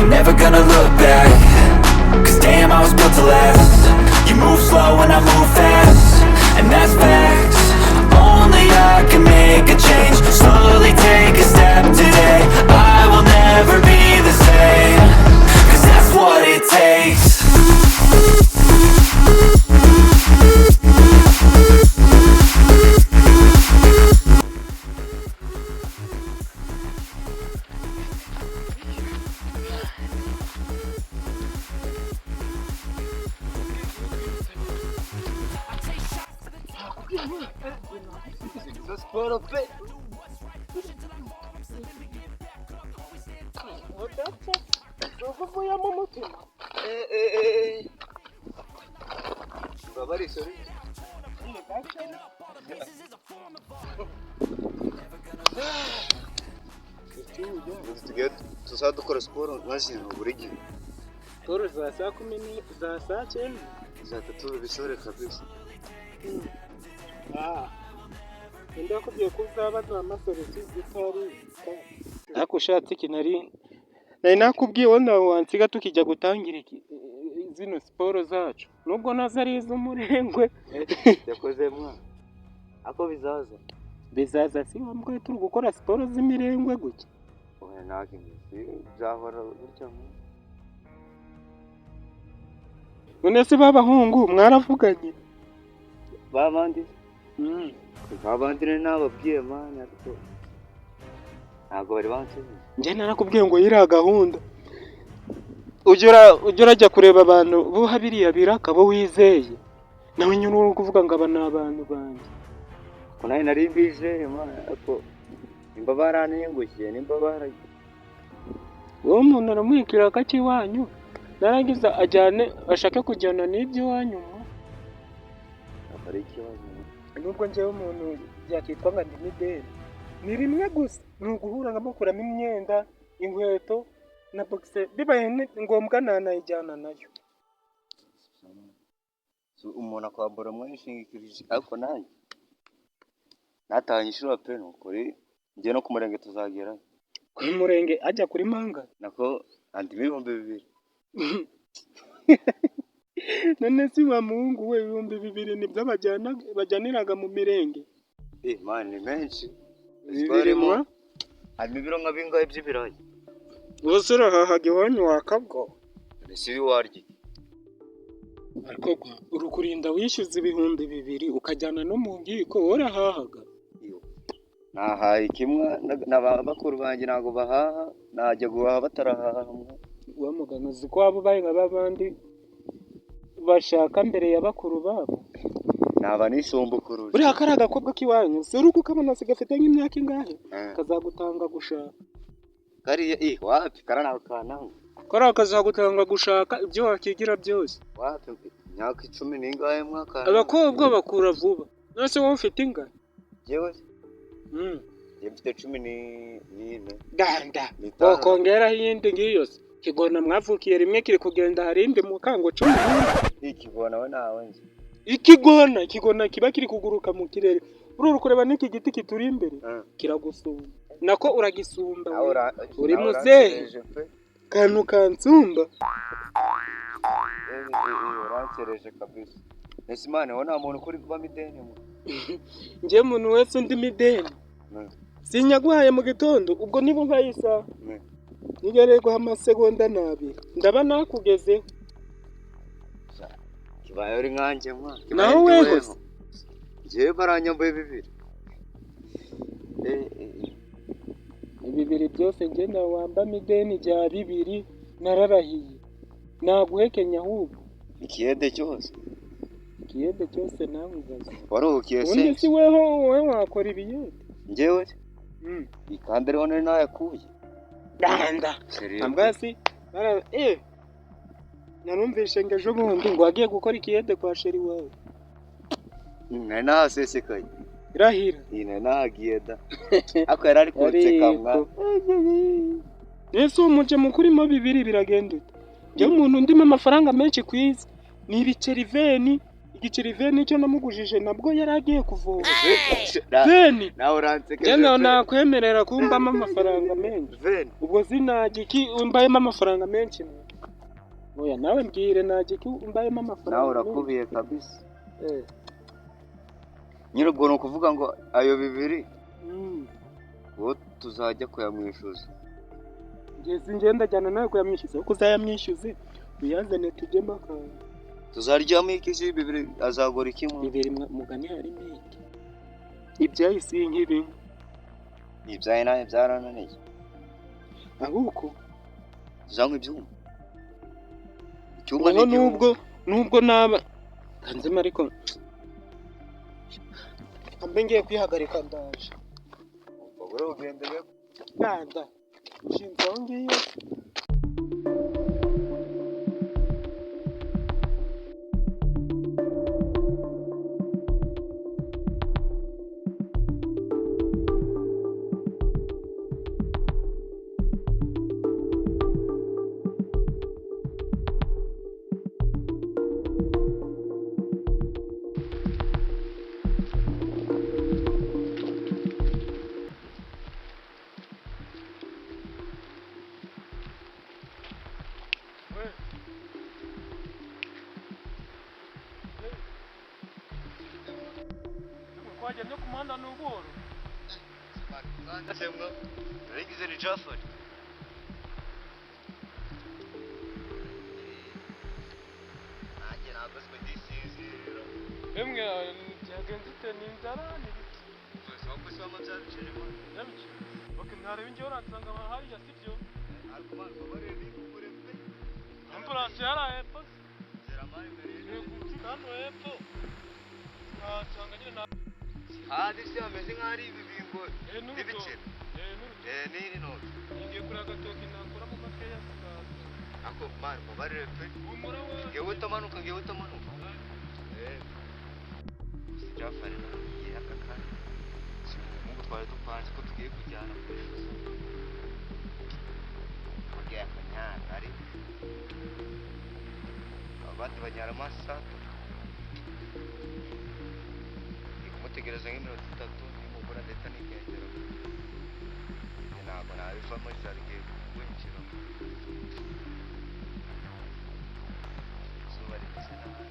I'm never gonna look back, 'cause damn, I was built to last. You move slow and I move fast, and that's facts. Only I can make a change. Slowly take a step today. I will never be the same, 'cause that's what it takes. Siporo pe. Uvuyemo umutima. Babari sorry. Tugiye tuzaba dukora siporo nka zino buri gihe. Siporo za saa kumi za saa cyenda. Tuzahita tuba ibisore kabisa. Ninde wakubwiye ko uzaba za masore utari? Ariko ushatse iki, nari nakubwiye wenda wansiga tukijya gutangira zino siporo zacu, nubwo nazo ari iz'umurengwe. Yakoze mwa ako bizaza. Bizaza si ngombwa turi gukora siporo z'imirengwe gutya. Oya, ntabwo byahora gutya mwa. None se b'abahungu mwaravuganye? Babandi, babandi rero nababwiye man, ariko ntabwo bari bansubiza. Njye narakubwiye ngo yiriya gahunda ujya urajya kureba abantu buha biriya biraka bo wizeye, nawe nyine uri kuvuga ngo aba ni abantu banjye. Ko nawe nari mbizeye man, ariko nimba barantengushye, nimba bara Wowe umuntu aramuha ikiraka cy'iwanyu, narangiza ajyane ashake kujyana n'iby'iwanyu mwa. Ntabwo ari ikibazo. Nubwo njyewe umuntu byakitwa ngo ndi mideli, ni rimwe gusa, ni uguhura nkamukuramo imyenda, inkweto na bogise, bibaye ngombwa nanayijyana nayo. Umuntu akwambura mwishingikirije, ariko nanjye natahanye inshuro pe, ni ukuri njye no ku murenge tuzagerayo. Ku murenge ajya kuri manga? Nako andimo 2000. None si wa muhungu we, 2000 nibyo bajyaniraga mu mirenge? Eh man, ni menshi. Bibiri mwa. Harimo ibiro nka bingahe by'ibirayi? Ubuse urahahaga iwanyu wakabwo? Ese ibi warya? Ariko uri kurinda wishyuza 2000 ukajyana no mu nkiko, wowe urahahaga? Nahaye kimwe na bakuru banjye ntabwo bahaha, najya guhaha batarahaha mwa. Wa mugani, uzi ko waba ubaye nka babandi bashaka mbere ya bakuru babo? Naba nisumbukuruje. Buriya kariya agakobwa k'iwanyu si uri kukabona, se gafite nk'imyaka ingahe? Kazagutanga gushaka. Kariya eh wapi, kariya ntabwo kananga. Kariya kazagutanga gushaka ibyo wakigira byose. Wapi, imyaka 10 n'ingahe mwaka? Abakobwa bakura vuba. None se wowe ufite ingahe? Njyewe njye mfite 14. Ganda. N'itanu. Wakongeraho iyindi ngiyo se? Kigona mwavukiye rimwe kiri kugenda, hari indi mukango 14. Ikigona we ntawe nzi. Ikigona, ikigona kiba kiri kuguruka mu kirere. Uri kureba n'iki giti kituri imbere kiragusumba, nako uragisumba. Nawe Uri nawe muzehe. uransereje pe. Kantu kansumba. Uransereje kabisa. Ese imana, wowe nta muntu ukuri kubamo ideni mwa? Njye umuntu wese undimo ideni sinyaguhaye mu gitondo, ubwo niba umpaye isaha nigereye guha amasegonda n'abiri ndaba nakugezeho. Kibaye uri nkanjye mwa. Naho weho se? Njyewe baranyambuye 2. Bibiri byose njye wambamo ideni rya 2 nararahiye naguhekenya ahubwo. Ikiyede cyose. Ikiyede cyose nawe ubaze. Waruhukiye se? Ubundi si weho, wowe wakora ibiyede? Njyewe ikanda ariho nari nayakuye. Ganda. Seriye. Ambwasi narumvishe ngo ejo bundi ngo wagiye gukora ikiyede kwa sheri wawe. Nari nahasesekaye. Irahira. Iyi nari nahagiye da, ariko yari ari kunseka mwa. Ese uwo muje mukurimo 2 biragenda ute? Njyewe umuntu ndimo amafaranga menshi ku isi ni ibiceri veni. Igiceri veni icyo namugujije nabwo yari agiye kuvoma. Veni Nawe uransekeje. njye nakwemerera kumbamo amafaranga menshi. Veni. Ubwo sinagiki umbayemo amafaranga menshi mwe. Oya, nawe mbwire, nagiki umbayemo amafaranga Nawe menshi? urakubiye kabisa. Eh. Nyine ubwo ni ukuvuga ngo ayo 2 uwo tuzajya kuyamwishyuza. Njye singenda jyana nawe kuyamwishyuza, kuko uzayamwishyuze uyazane tujyemo akantu. Tuzaryamo iki se 2 azagura iki mu? 2 mugani harimo iki? Ibyahise nk'ibi. Ibyaye nawe byarananiye. Ahubwo Tuzanywa ibyuma. Icyuma noneho ni igihumbi. nubwo naba kanzemo, ariko mbe ngiye kwihagarika, ndaje. Ubwo ugende. Nada nshinze aho ngiye. Twagenda ku muhanda n'ubworo. Rigize ni Jafari. Nanjye ntabwo siko ndisinzira. Emwe, byagenze ute? Ni inzara, ni ibiki? Wakoze wama bya biceri mo. Yabiki okay, ntareba ingewe uransanga hariya, sibyo? Ariko mani babarire nigukure pe. Ambulance yari hepfo. Zera mani mbere. Hano hepfo nkahasanga nyine na Hadi se hameze nk'aho ari ibibingo Eh, n'urutoki. n'ibiceri. Eh, n'urutoki. Eh, nini noti. Ngiye kureba agatoki nakuramo makeya sikaza. Ako mani babarire pe. Humura we. Ngewe utamanuka, ngewe utamanuka. Eh. Si Jafari nagiye aka kanya. Si umuhungu twari dupanze ko tugiye kujyana kwishyuza. Ngiye akanyana ari. Abandi banyara amasaha. Ndi kumutegereza nk'iminota 3 nimubura ndetse nigendera. Njye ntabwo nabivamo, inzara igiye kunyinjira. Izuba rimeze nabi.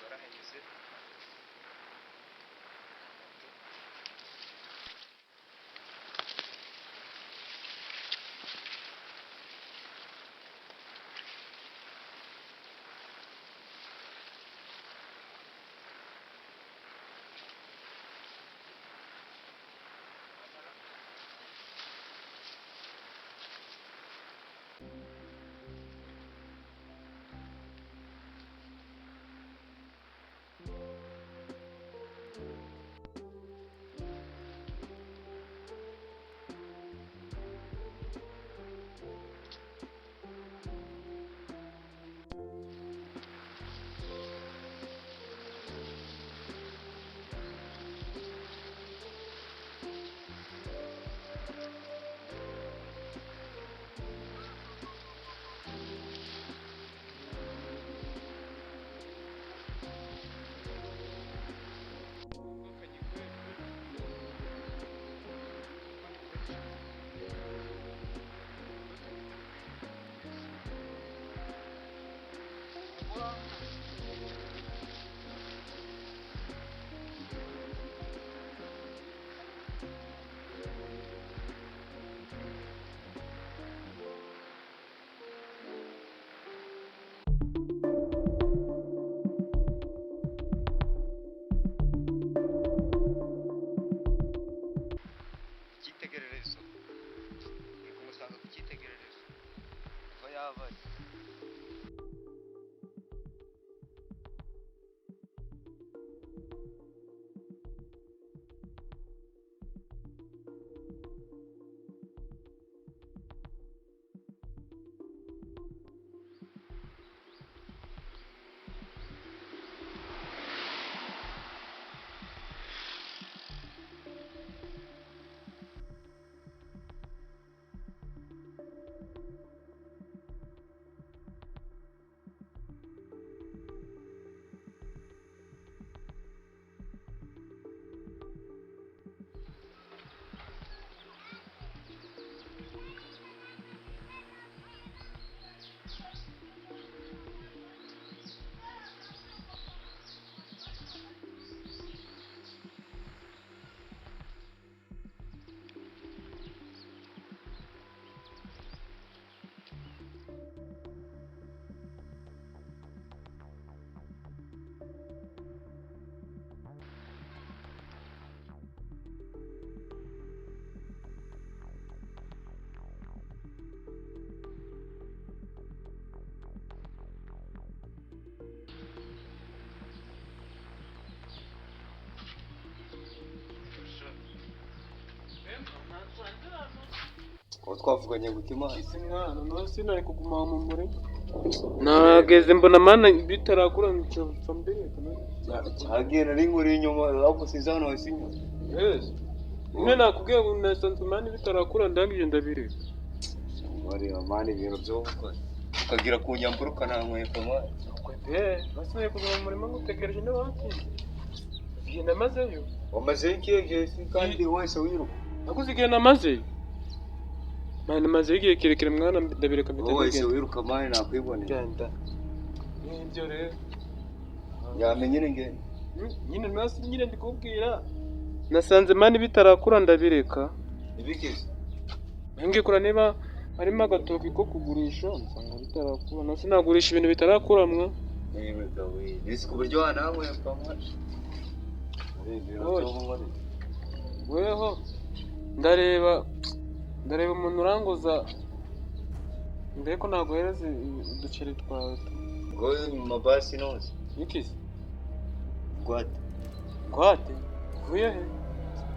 Barahanyuze. Icyitegererezo uri kumusanga ku cyitegererezo kuva yabaye. Uwo twavuganye guta Imana. Ese mwana, nawe sinari kuguma mu murima. Nageze mbona mana bitarakura nca mbireka. Cyagiye nari nkuri inyuma, ahubwo sinzi hano hasi inyuma. Yes. Nyine nakubwiye ngo nasanze mani bitarakura, ndangije ndabireka. Wareba man ibintu byo gukora. Ukagira ku nyambura ukanankwepa man. Kwe basigaye kuguma mu murima ngutegereje n'abatinze. Igihe namazeyo. Wamazeyo ikihe gihe se kandi wese wiruka? Nakuze igihe namazeyo. Mani namazeyo igihe kirekire mwana, ndabireka mpita Wowe wese ngenda. wiruka man nakwibonera. Genda. Nibyo rero. Yamenye nyine ngenda. Nyine nasi nyine ndikubwira. Nasanze mani bitarakura ndabireka. Ibikize. Ngiye kureba niba harimo agatoki ko kugurisha, nsanga bitarakura. Nasi nagurisha ibintu bitarakura mwa. Yewe gawe, nisi ku buryo wanankwepa man. Ibintu Oye. byo gukora. Weho ndareba umuntu uranguza mbere ko naguhereza uduceri twawe. Ngo mu mabasi nose. Ikizi Ngwate. ngwate uvuye he?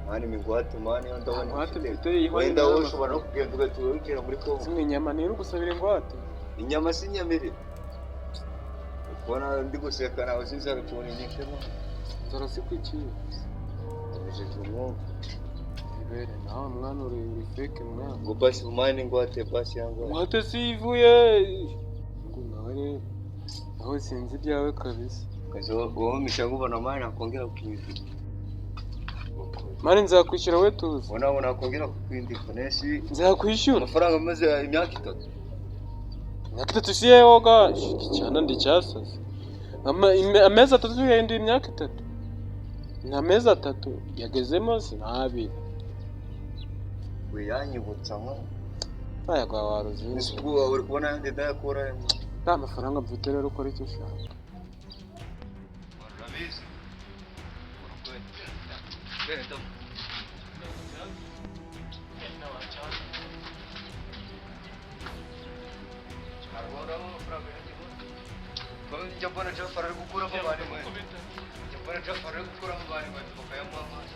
Man imigwate man yo ndabona. Ngwate mfite. mfite ihwanye Wenda wowe n'amafaranga. ushobora no kugenda ugahita winjira muri Kongo. Simwe inyama nero gusabira ingwate. Inyama si inyamiri. Kubona ndi guseka nawe sinzara ukuntu inyishemo. Nzara sikwikiye. Amejeje umwuka. Ibere nawe mwana uri fake mwana. Ngo basi mani ingwate basi yangwa. Ngwate si ivuye. Ngo nawe rero nawe sinzi ibyawe kabisa. Kazo wowe mishango ubona mani nakongera kukwindika. Mani nzakwishyura we tuzi. Ubona nakongera kukwindika nesi Nzakwishyura. amafaranga amaze imyaka 3. Imyaka 3 si yewe ga cyane ndi cyasaze. Amezi 3 yahinduye imyaka 3. Ni amezi 3 yagezemo sinabiri. We yanyibutsa mwa. Aya gwa waruzi. Nesi ubwo uri kubona yandi ndayakura. Nta mafaranga mfite rero ukora icyo ushaka. Urabizi. Urakwete. Njya mbona Jafar ari gukuramo abari mwe. Njya mbona Jafar ari gukuramo abari mwe bakayamuha amazi.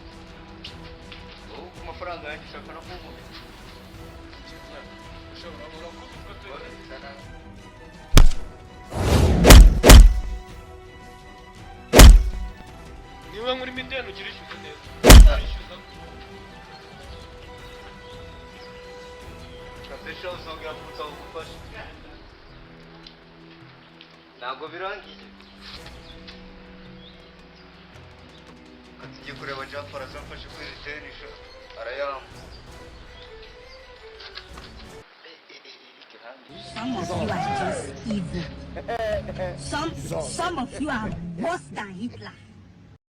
Wowe ku mafaranga yanjye ushaka no kunkubita. Niba nkuri mideni ugira ishyuza neza. Kabisa uzongera kunsaba ubufasha. Ntabwo birangiye. Tugiye kureba Jafar azamfashe kuri ritenisha arayamba. Some of you are just evil. Some of you are worse than Hitler.